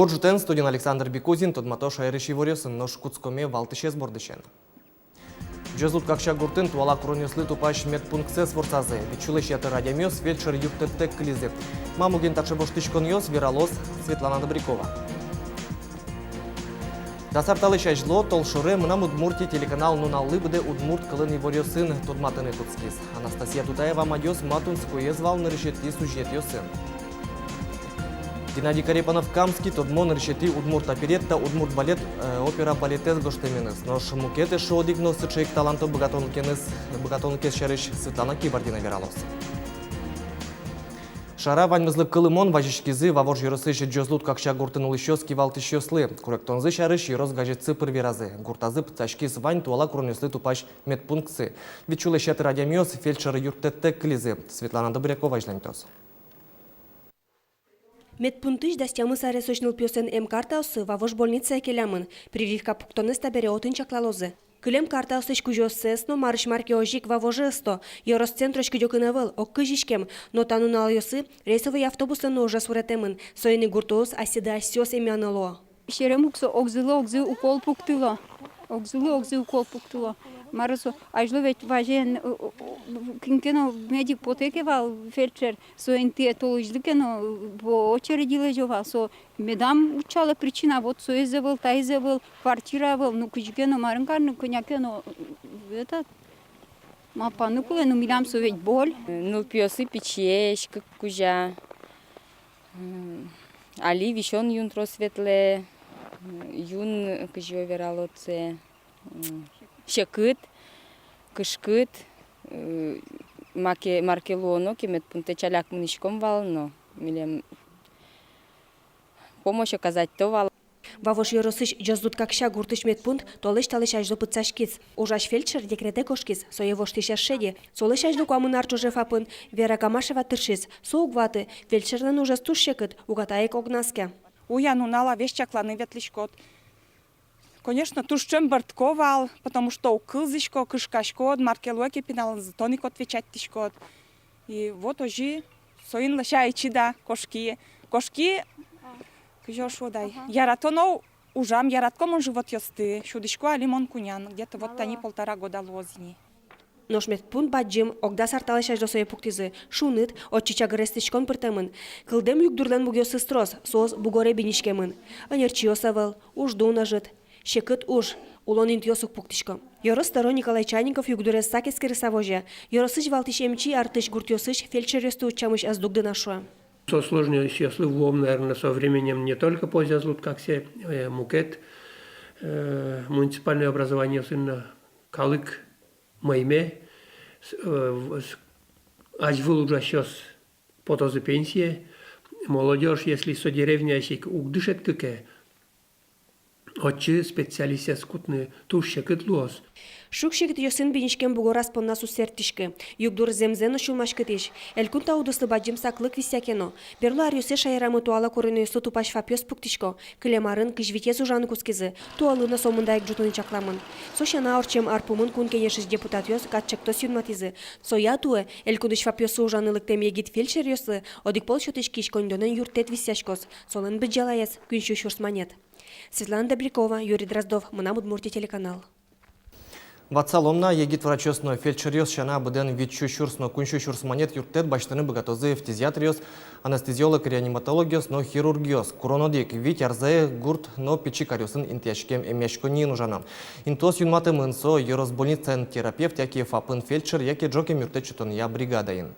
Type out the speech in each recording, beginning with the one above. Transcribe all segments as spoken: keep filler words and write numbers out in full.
Бур ӝытэн! Студиын Александр Бекузин. Тодмато шаерысь иворъёсын. Нош кутскомы валтӥсез бордысен. Ӟозлуд-Какся гуртын туала куронъёслы тупась медпунктсэс ворсазы. Вить сюлэсь ятыр адямиос фельдшер юрттэттэк кылизы. Ма муген таӵе воштӥськонъёс, вералоз Светлана Добрякова. Дас ар талэсь азьло толшоре «Мынам Удмуртие» телеканал нуналлы быдэ удмурт кылын иворъёсын тодматыны кутскиз. Анастасия Тутаева мадёз, ма тунсыкоез вал нырысетӥ сюжетъёсын. Геннадий Корепанов-Камский тодмо нырысетӥ удмурт оперетта, удмурт балет, э, опера-балетэз гожтэменыз. Нош мукет эшшо одӥг но сыӵе ик таланто быгатонлыкеныз, быгатонлыкез сярысь Светлана Кибардина вералоз. Шара ваньмызлы кылымон вазиськизы Вавож ёросысь Ӟозлуд-Какся гуртын улӥсьёс кивалтӥсьёслы. Куректонзы сярысь ёрос газетсы пыр веразы. Гуртазы пытсаськиз вань туала куронъёслы тупась медпунктсы. Вить сюлэсь ятыр адямиос фельдшер юрттэттэк кылизы. Светлана Добрякова азьланьтоз. Медпунктысь дас тямыс аресозь нылпиослэн эмкартаоссы Вавож больницае келямын. Прививка пуктонэз табере отын чаклалозы. Кылем картаослэсь кузёоссэс но марысь мар ке озьы ик Вавоже ысто. Ёрос центрозь кыдёкын ӧвӧл, ог кызиськем. Но та нуналъёсы рейсовый автобуслэн но ужез уретэмын. Соин ик гуртоос асьсэды асьсэос эмъяны луо. Серем ук со, огзылы огзы укол пуктыло. Огзылы огзы укол пуктыло. Мар со, азьло ведь вазен, э, э, э, кин ке но медик потэ ке вал, фельдшер, со интые толэзьлы ке но, э, по очереди лэзё вал, со медам утчало причина, вот соиз ӧвӧл, таиз ӧвӧл, квартира ӧвӧл, ну, кызьы ке но, марын карны, кӧня ке но, э, этот, малпаны кулэ, ну, милям со ведь боль. Нылпиосы пичиесь, кык кузя. М, али висён юн трос ветлэ, м, юн, кызьы верало сое, м, секыт, кышкыт, м, маке, мар ке луоно ке, медпунктэ ӵаляк мынӥськом вал но, милем помощь оказатьто вал. Вавож ёросысь Ӟозлуд-Какся гуртысь медпункт толэзь талэсь азьло пытсаськиз. Ужась фельдшер декретэ кошкиз, сое воштӥсь ӧз шеды. Солэсь азьло куамын ар ӵоже ФАПын Вера Камашева тыршиз. Со уг ваты, фельдшерлэн ужез туж секыт, уката ик огназ ке. Уя-нунала весь чакланы ветлӥськод. Конечно, туж ӵем бӧрдко вал, потому что уг кылзӥсько, кышкаськод, мар ке луэ ке пиналэнызы, тон ик отвечатьтӥськод. И вот озьы соин лэся ичи да кошки. Кошки, кызьы шуод ай. Ага. Яратоно ужам, яратко мон животъёсты, сюдӥсько али мон кунян, где-то вот тани полтора года луоз ини. Нош медпункт бадӟым, ог дас ар талэсь азьло сое пуктӥзы, шуныт, отчы чагыр эстӥськон пыртэмын. Кылдэм югдурлэн мугъёсыз трос, соос бугоре биниськемын. Ӧнерчиос ӧвӧл, уждун ӧжыт. Секыт уж, улон интыос уг пуктӥсько. Ёрос тӧро Николай Чайников югдурез сак эскерыса возе. Ёросысь валтӥсь эмчи артысь гуртъёсысь фельдшеръёсты утчамысь ӧз дугды на, шуэ. Со сложностьёслы вуом, наверное, со временем не только по Ӟозлуд-Каксе, э, мукет, э, муниципальной образованиосын но. Калык мӧйме, с-, э, в-, с-, азьвыл ужасьёс потозы пенсие, молодёжь, если со деревняысь ик уг дышетскы ке, отчы специалистъёс кутыны туж секыт луоз. Шуг-секытъёсын биниськем бугораз понна уз сэрттӥськы. Югдур зэмзэ но сюлмаськытӥсь. Элькун та удыслы бадӟым саклык висъя ке но. Берло аръёсы шаерамы туала куронъёслы тупась ФАПъёс пуктӥсько. Кылем арын кызь витез ужаны кутскизы. Туаллы но сомында ик ӝутыны чакламын. Со сяна, ортчем ар пумын Кун Кенешысь депутатъёс кат чактос юнматӥзы. Соя туэ, элькунысь ФАПъёсы ужаны лыктэм егит фельдшеръёслы одӥг пол сётӥськись коньдонэн юрттэт висъяськоз. Солэн быдӟалаез куинь сю сюрс манет. Светлана Добрякова, Юрий Дроздов, «Мынам Удмуртие» телеканал. Ватсалом на, егит врачъёс но фельдшеръёс сяна, быдэн вить сю сюрс но куинь сю сюрс манет юрттэт басьтыны быгатозы фтизиатръёс, анестезиолог-реаниматологъёс но хирургъёс. Курон одӥг: вить арзэ гурт но пичи каръёсын интыяськем эмъяськонниын ужано. Интыос юнматэмын: со ёрос больницаын терапевт яке ФАПын фельдшер, яке ӝокем юрттэт сётонъя бригадаын.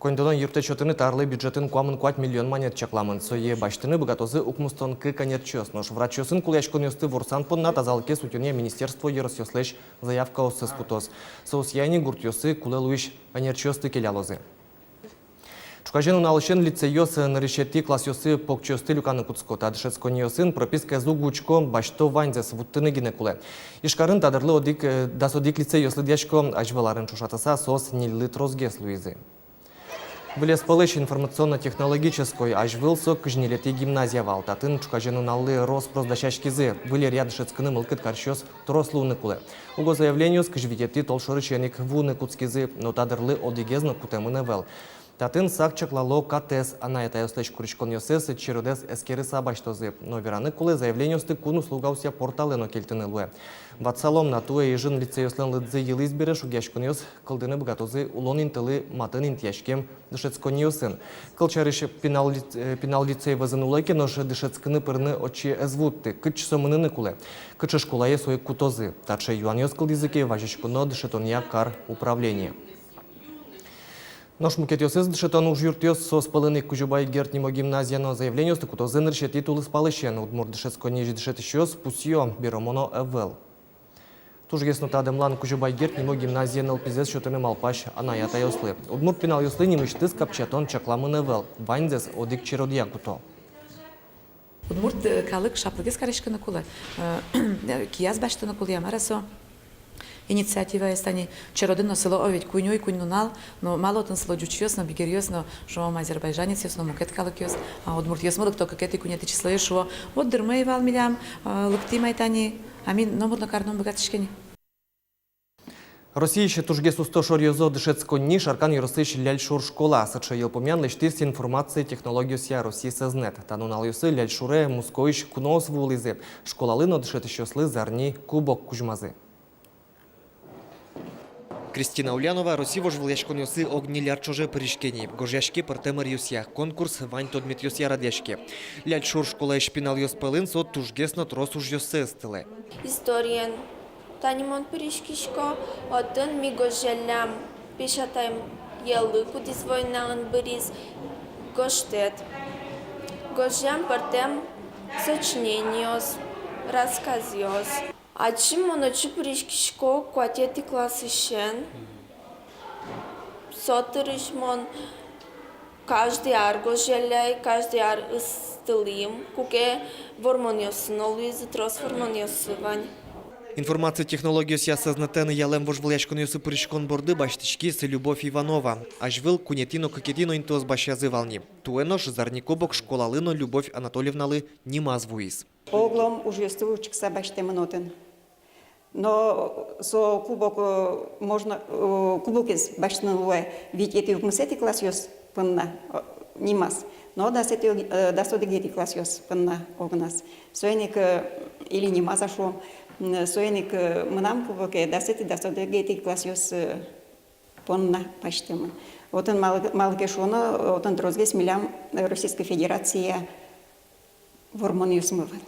Коньдонэн юрттэт сётыны та арлы бюджетын куамын куать миллион манет чакламын. Сое басьтыны быгатозы укмыстон кык ӧнерчиос. Нош врачъёсын кулэяськонъёсты ворсан понна тазалыкез утёнъя министерство ёросъёслэсь заявкаоссэс кутоз. Соосъя ини гуртъёсы кулэ луись ӧнерчиосты келялозы. Ӵуказе нуналысен лицейёс нырысетӥ классъёсы покчиосты люканы кутско. Та дышетсконниосын пропискаез уг учко, басьто ваньзэс, вуттыны гинэ кулэ. Ижкарын та дырлы одӥг, э, дас одӥг лицейёс лыдъясько. Азьвыл арын ӵошатыса, соос ньыльлы тросгес луизы. Вылез пӧлысь информационно-технологической. Азьвыл со кызь ньылетӥ гимназия вал. Татын ӵуказе нуналлы рос-прос дасяськизы. Выль ӧръя дышетскыны мылкыд карисьёс трос луыны кулэ. Уго заявлениос кызь витетӥ толшорысен ик вуыны кутскизы, но та дырлы одӥгез но кутэмын ӧвӧл. Татын сак чаклало катэз. Анай-атайёслэсь куриськонъёссэс черодэз эскерыса басьтозы. Но вераны кулэ, заявлениосты кун услугаосъя порталэ но кельтыны луэ. Ватсалом на, туэ Ижын лицейёслэн лыдзы йылӥз бере, шугъяськонъёс кылдыны быгатозы улон интылы матын интыяськем дышетсконниосын. Кылсярысь, пинал лиц-, э, пинал лицей вӧзын улэ ке, нош дышетскыны пырыны отчы ӧз вутты. Кытчы со мыныны кулэ? Кыӵе школае сое кутозы? Таӵе юанъёс кылдӥзы ке, вазиськоно дышетонъя кар управление. Нош мукетъёсыз дышетон ужъюртъёс, соос пӧлын ик Кузебай Герд нимо гимназия но, заявлениосты кутозы нырысетӥ тулыспалысен. Удмурт дышетсконниысь дышетӥсьёс пусъё: беромоно ӧвӧл. Тужгес но та дэмлан Кузебай Герд нимо гимназие нылпизэс сётыны малпась анай-атайёслы. Удмурт пиналъёслы нимысьтыз капчиятон чакламын ӧвӧл, ваньзэс одӥг черодъя куто. Удмурт, э, калык шаплыгес кариськыны кулэ, э, кияз басьтыны кулэ, я мар-а со, инициативаез. Тани черодын но сыло ведь куинь ой, куинь нунал, но малы отын сыло ӟучъёс но, бигеръёс но, шуом, азербайджанецъёс но, мукет калыкъёс, а удмуртъёсмы лыкто кыкетӥ, куинетӥ числое, шуо: вот дырмы ӧй вал милям, э, лыктӥм ай тани, а ми номыр но карыны ум быгатӥське ни. Россиысь тужгес усто шоръёзо дышетсконни — Шаркан ёросысь Ляльшур школа. Сыӵе йылпумъян лэсьтӥз информация технологиосъя Россиысь сӧзнэт. Та нуналъёсы Ляльшуре Мускоысь куноос вуылӥзы. Школалы но дышетӥсьёслы зарни кубок кузьмазы. Кристина Ульянова Россия вожвылъяськонъёсы ог ньыль ар ӵоже пыриське ни. Гожъяське пӧртэм ӧръёсъя, конкурс вань тодметъёсъя радъяське. Ляльшур школаысь пиналъёс пӧлын со тужгес но трос ужъёссэ ыстылэ. Историен тани мон пыриськисько, отын ми гожъяллям песятайелы, кудӥз войналэн быриз, гожтэт. Гожъям пӧртэм сочинениос, рассказъёс. Ачим мон отчы пыриськисько куатетӥ классысен. Со дырысь мон каждый ар гожъялляй, каждый ар ыстылӥм, куке вормонъёссы но луизы, трос вормонъёссы вань. Информация технологиосъя сӧзнэтэн ялэм вожвылъяськонъёсы пыриськон борды басьтӥськиз Любовь Иванова. Азьвыл куинетӥ но кыкетӥ но интыос басьтӥзы вал ни. Туэ нош зарни кубок школалы но Любовь Анатольевналы нимаз вуиз. Оглом ужъёсты учкыса басьтэмын отын. Но со кубок, э, можно, э, кубокез басьтыны луэ витетӥ, укмысэтӥ классъёс понна, э, нимаз. Но дасэтӥ, э, дас одӥгетӥ классъёс понна огназ. Соин ик, э, или нимаз-а шуом, м, соин ик, э, мынам кубоке дасэтӥ, дас одӥгетӥ классъёс, э, понна басьтэмын. Отын малы, малы ке шуоно, отын тросгес милям, э, Российской Федерация вормонъёсмы вал.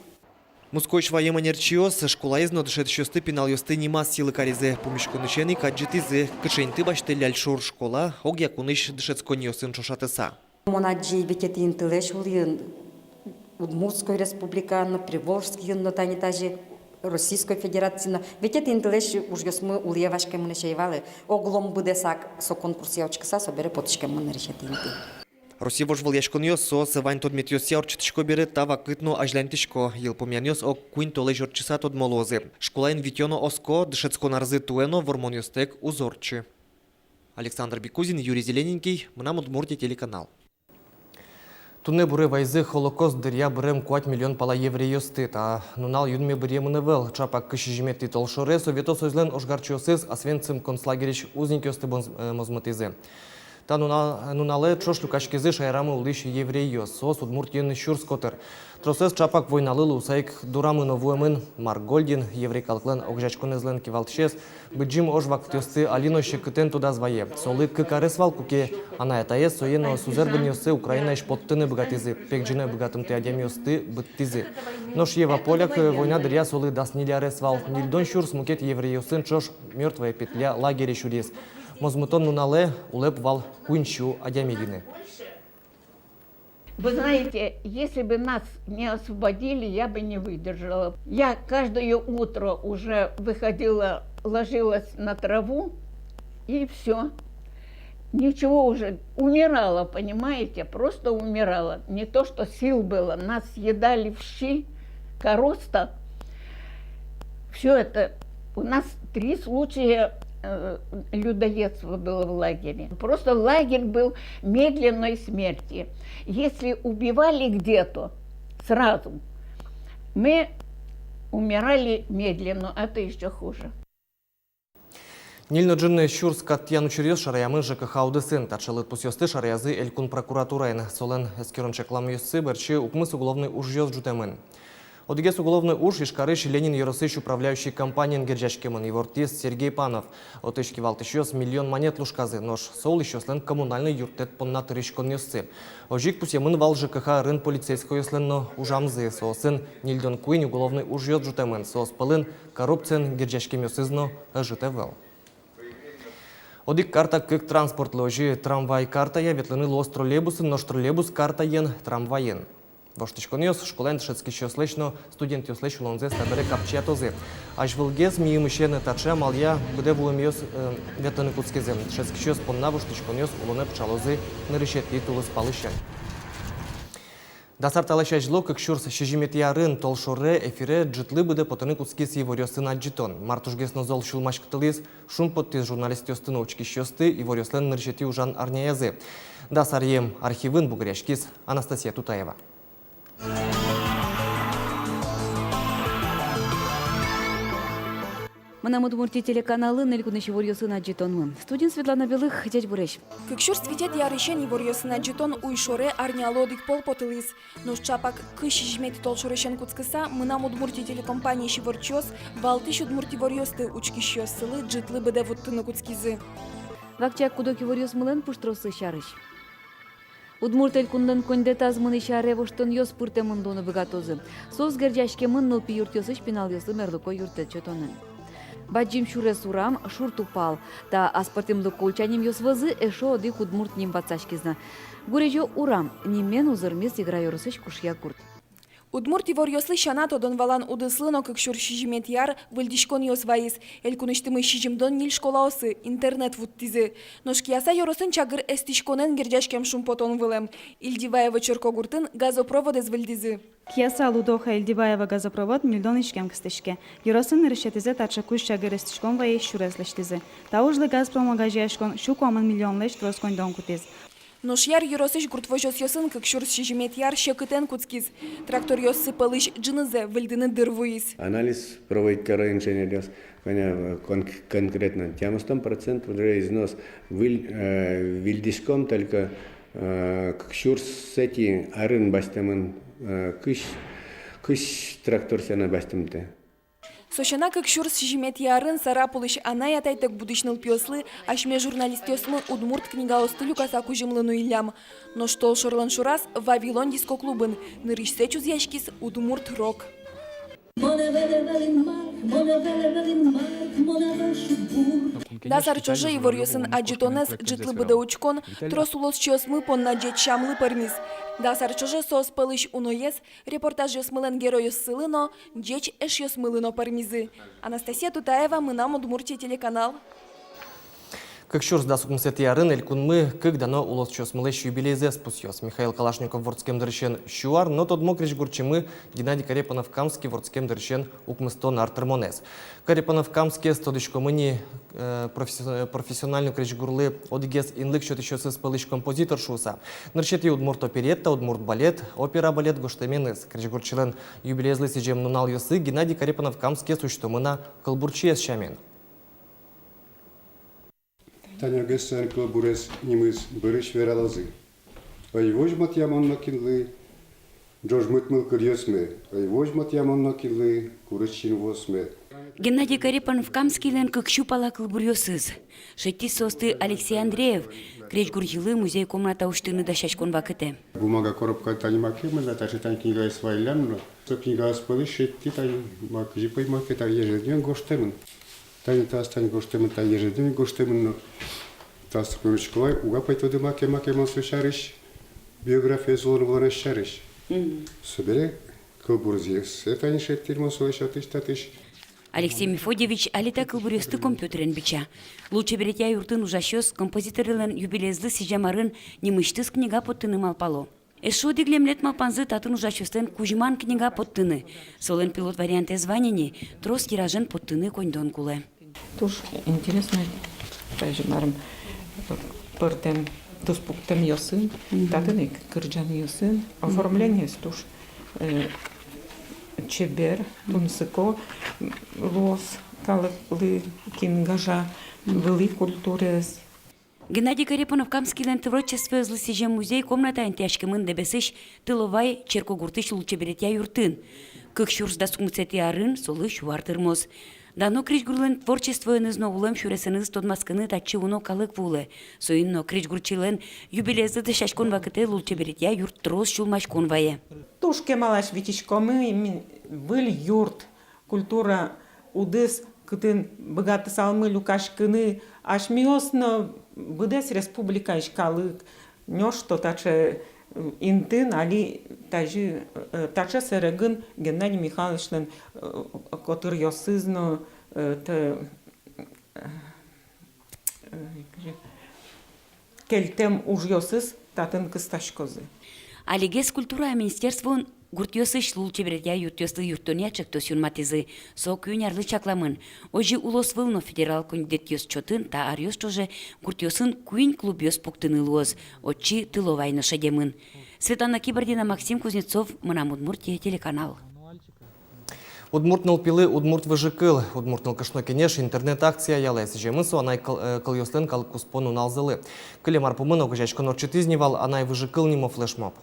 Мускоысь ваем ӧнерчиос школаез но дышетӥсьёсты, пиналъёсты нимаз сӥлы каризы. Пумиськонысен ик адӟытӥзы, кыӵе инты басьтэ Ляльшур школа огъякунысь дышетсконниосын ӵошатыса. Мон адӟи витетӥ интылэсь улӥын, Удмуртской Республикаын но, Приволжскийын но, тани тазьы Российской Федерациын но. Витетӥ интылэсь ужъёсмы улӥе васькемын ещё ӧй вал. Оглом быдэсак со конкурсъя учкыса, собере потӥськемын нырысетӥ инты. Россия вожвылъяськонъёс, соос вань тодметъёсъя ортчытӥсько бере, та вакыт но азьланьтӥсько. Йылпумъянъёс ог куинь толэзь ортчыса тодмо луозы. Школаын витё но оско, дышетскон арзы туэ но вормонъёстэк уз ортчы. Александр Бекузин, Юрий Зелененький, «Мынам Удмуртие» телеканал. Туннэ буре вайизы Холокост дыръя бырем куать миллион пала еврейёсты. Та нунал юнме быръемын ӧвӧл. Чапак кызь сизьыметӥ толшоре Совето Союзлэн ожгарчиосыз Освенцим концлагерьысь узникъёсты бонз-, э, мозмытӥзы. Та нуна-, нуналэ ӵош люкаськизы шаерамы улӥсь еврейёс. Соос Удмуртиын сюрс котыр. Тросэз чапак войналы луыса ик дорамы но вуэмын. Марк Гольдин, еврей калыклэн огазеяськонэзлэн кивалтӥсез, быдӟым ож вакытъёсты али но секытэн тодаз вае. Солы кык арес вал, куке анай-атаез, сое но сузэр-быръёссэ Украинаысь поттыны быгатӥзы. Пегӟыны быгатымтэ адямиосты быдтӥзы. Нош Ева Поляк, э, война дыръя солы дас ньыль арес вал. Ньыльдон сюрс мукет еврейёсын ӵош «Мёртвая петля» лагере сюриз. Мозмытон нуналэ улэп вал куинь сю адями гинэ. Вы знаете, если бы нас не освободили, я бы не выдержала. Я каждое утро уже выходила, ложилась на траву, и всё. Ничего уже, умирала, понимаете, просто умирала. Не то, что сил было, нас съедали в щи, короста. Всё это, у нас три случая, э, людоедства было в лагере. Просто лагерь был медленной смерти. Если убивали где-то сразу, мы умирали медленно, это ещё хуже. Ньыль но ӝыны сюрс кат тӥян учыръёс шараямын ЖКХ удысын. Таӵе лыдпусъёсты шараязы Элькун прокуратураын. Солэн эскерон-чакламъёссы бӧрсьы укмыс уголовной ужъёс ӝутэмын. Одӥгез уголовной уж Ижкарысь Ленин ёросысь управляющий компаниен герӟаськемын, ивортӥз Сергей Панов. Отысь кивалтӥсьёс миллион манет лушказы, нош со улӥсьёслэн коммунальной юрттэт понна тырисьсконъёссы. Озьы ик пусъемын вал ЖКХ ӧрын полицейскойёслэн но ужамзы. Соосын ньыльдон куинь уголовной ужъёс ӝутэмын, соос пӧлын коррупциен герӟаськемъёсыз но ӧжыт ӧвӧл. Одӥг карта кык транспортлы. Озьы трамвай картая ветлыны луоз троллейбусын, нош троллейбус картаен — трамвайын. Воштӥськонъёс школаын дышетскисьёслэсь но студентъёслэсь улонзэс табере капчиятозы. Азьвылгес миымысен таӵе амалъя быдэ вуэмъёс, э, ветлыны кутскизы. Дышетскисьёс понна воштӥськонъёс улонэ пыӵалозы нырысетӥ тулыспалысен. Дас ар талэсь азьло, кык сюрс сизьыметӥ арын, толшоре эфире ӝытлы быдэ потыны кутскиз иворъёсын адӟытон. Мар тужгес но зол сюлмаськытылӥз, шумпоттӥз журналистъёсты но учкисьёсты иворъёслэн нырысетӥ ужан арняязы. Дас аръем архивын бугыръяськиз Анастасия Тутаева. «Мынам Удмуртие» телеканалын элькунысь иворъёсын адӟытонмы. Студиын Светлана Белых. Ӟечбуресь! Кык сюрс витетӥ арысен иворъёсын адӟытон уйшоре арнялы одӥг пол потылӥз. Нош чапак кызь сизьыметӥ толшорысен кутскыса, «Мынам Удмуртие» телекомпаниысь иворчиос валтӥсь удмурт иворъёсты учкисьёссылы ӝытлы быдэ вуттыны кутскизы. Вакчияк куд-ог иворъёсмылэн пуштроссы сярысь. Удмурт Элькунлэн коньдэтаз мынӥсь аре воштонъёс пыртэмын луыны быгатозы. Соос герӟаськемын нылпи юртъёсысь пиналъёслы мерлыко юрттэт сётонын. Бадӟым сюрес урам — Шур Тупал. Та аспӧртэмлыко ульча нимъёс вӧзы эшшо одӥг удмурт ним ватсаськиз на. Гурезё урам нимен узырмиз Игра ёросысь Кушъя гурт. Удмурт иворъёслы сяна, тодон-валан удыслы но кык сюрс сизьыметӥ ар выльдӥськонъёс вайиз. Элькунысьтымы сизьымдон ньыль школаосы интернет вуттӥзы. Нош Кияса ёросын чагыр эстӥськонэн герӟаськем шумпотон вылэм. Ильдибаево черкогуртын газопроводэз выльдӥзы. Кияса — Лудоха — Ильдибаево газопровод ньыльдон иськем кыстӥське. Ёросын нырысетӥзэ таӵе кузь чагыр эстӥськон вайись сюрес лэсьтӥзы. Та ужлы «Газпром» огазеяськон сю куамын миллионлэсь трос коньдон кутӥз. Нош Яр ёросысь гурт возёсъёсын кык сюрс сизьыметӥ ар секытэн кутскиз. Тракторъёссы пӧлысь ӝынызэ выльдыны дыр вуиз. Анализ проводить каро инженеръёс, кӧня, э, кон-, конкретно тямыстон процент уже износ. Выль-, э, выльдӥськом только, э, кык сюрсэтӥ арын басьтэмын, э, кызь, кызь трактор сяна басьтымтэ. Со сяна, кык сюрс сизьыметӥ арын Сарапулысь анай-атайтэк будӥсь нылпиослы асьме журналистъёсмы удмурт книгаосты люкаса кузьымлы нуиллям. Нош толшорлэн шораз Вавилон диско-клубын нырысьсэ чузъяськиз удмурт рок. Дас ар ӵоже иворъёсын адӟытонэз ӝытлы быдэ учкон трос улосчиосмы понна ӟеч сямлы пӧрмиз. Дас ар ӵоже соос пӧлысь уноез репортажъёсмылэн геройёссылы но, ӟеч эшъёсмылы но пӧрмизы. Анастасия Тутаева, «Мынам Удмуртие» телеканал. Кык сюрс дас укмысэтӥ арын элькунмы кык дано улосчиосмылэсь юбилейзэс пусъёз. Михаил Калашников вордскем дырысен сю ар, но тодмо крезьгурчимы Геннадий Корепанов-Камский вордскем дырысен укмыстон ар тырмонэз. Корепанов-Камскиез тодӥськомы ни, э, професси-, профессиональной крезьгурлы одӥгез инлык сётӥсьёсыз пӧлысь композитор шуыса. Нырысетӥ удмурт оперетта, удмурт балет, опера-балет гожтэменыз. Крезьгурчилэн юбилейезлы сӥзем нуналъёсы Геннадий Корепанов-Камскиез усьтомы на кылбурчиез сямен. Тани огез соин кылбурез нимыз бӧрысь вералозы. Ӧй возьматъя мон нокинлы ӝожмыт мылкыдъёсме, ӧй возьматъя мон нокинлы курыт синвуосме. Геннадий Корепанов-Камскийлэн кык сю пала кылбуръёсыз. Шедьтӥз соосты Алексей Андреев, крезьгурчилы музей комната усьтыны дасяськон вакытэ. Бумага коробка тани макем но, таӵе тани книгаез вайиллям но. Со книгаос пӧлысь шедьтӥ тани, ма, кызьы пӧй маке, тани ежедневник гожтэмын. Тани тас тани гожтэмын, тани ежедневник гожтэмын но. Тас курочкылай уг-а пӧй тоды маке, маке мон со сярысь, биографиез улон-вылонэз сярысь. Мгм. Собере кылбурзэс тани шедьтӥ мон солэсь отысь-татысь. Алексей Мефодьевич али та кылбуръёсты компьютерен бича. Лулчеберетъя юртын ужасьёс композиторлэн юбилейезлы сӥзем арын нимысьтыз книга поттыны малпало. Эшшо одӥг лемлет малпанзы татын ужасьёслэн кузьман книга поттыны. Солэн пилот вариантэз вань ини, трос тиражен поттыны коньдон кулэ. Туж интересной, даже марым, пӧртэм туспуктэмъёсын, мгм, татын ик кырӟанъёсын, мгм, оформлениез туж, э, чебер, мгм, тунсыко, м, луоз. Калыклы кин гажа вылӥ культураез. Геннадий Корепанов-Камскийлэн творчествоезлы сӥзем музей-комната интыяськемын Дэбесысь Тыловай черкогуртысь лулчеберетъя юртын. Кык сюрс дас укмысэтӥ арын солы сю ар тырмоз. Дано крезьгурлэн творчествоеныз но улэм сюресэныз тодматскыны татчы уно калык вуылэ. Соин но крезьгурчилэн юбилеезлы дасяськон вакытэ лулчеберетъя юрт трос сюлмаськон вае. Туж кемалась витиськомы ми выль юрт, культура удыс, кытын быгатысалмы люкаськыны асьмеос но, быдэс республикаысь калык. Нёшто таӵе, м, интын али тазьы, э, таӵе сэрегын Геннадий Михайловичлэн, э, котыръёсыз но, э, тэ-, э, кельтэм ужъёсыз татын кыстаськозы. Алигес культура министерствоын гуртъёсысь лулчеберетъя юртъёслы юрттонъя ӵектос юнматӥзы. Со куинь арлы чакламын. Озьы улосвыл но федерал коньдэтъёс чотын та аръёс ӵоже гуртъёсын куинь клубъёс пуктыны луоз. Отчы Тыловай но шедемын. Светлана Кибардина, Максим Кузнецов, «Мынам Удмуртие» телеканал. Удмурт нылпилы удмурт выжыкыл. Удмурт нылкышно кенеш интернет-акция ялэ. Сӥземын со анай кыл-, э, кылъёслэн калык куспо нуналзылы. Кылем ар пумын огазеяськон ортчытӥз ни вал «Анай выжыкыл» нимо флешмоб.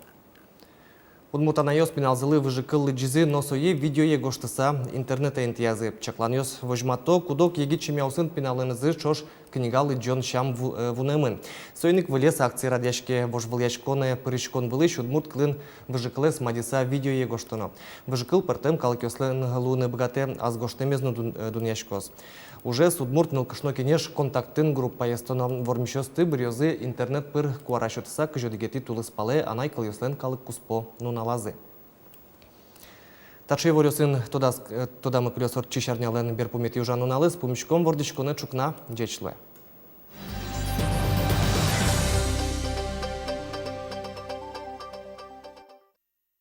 Удмурт анайёс пиналзылы выжыкыл лыдӟизы но сое видеое гожтыса интернетэ интыязы. Чакланъёс возьмато, куд-ог егит семьяосын пиналэнызы ӵош книга лыдӟон сям ву-, э, вунэмын. Соин ик вылез акци радъяське. Вожвылъяськонэ пыриськон вылысь удмурт кылын выжыкылэз мадиса видеое гожтоно. Выжыкыл пӧртэм калыкъёслэн луыны быгатэ, ас гожтэмез но дун-, э, дунъяськоз. Ужез Удмурт нылкышно кенеш контактын группаез тоно. Вормисьёсты быръёзы интернет пыр куара сётыса кызь одӥгетӥ тулыспалэ анай кылъёслэн калык куспо нуналазы. Таӵе иворъёсын тодаз-, э, тодамы кылёз ортчись арнялэн берпуметӥ ужан нуналыз. Пумиськом вордӥськонэ ӵукна. Ӟеч луэ.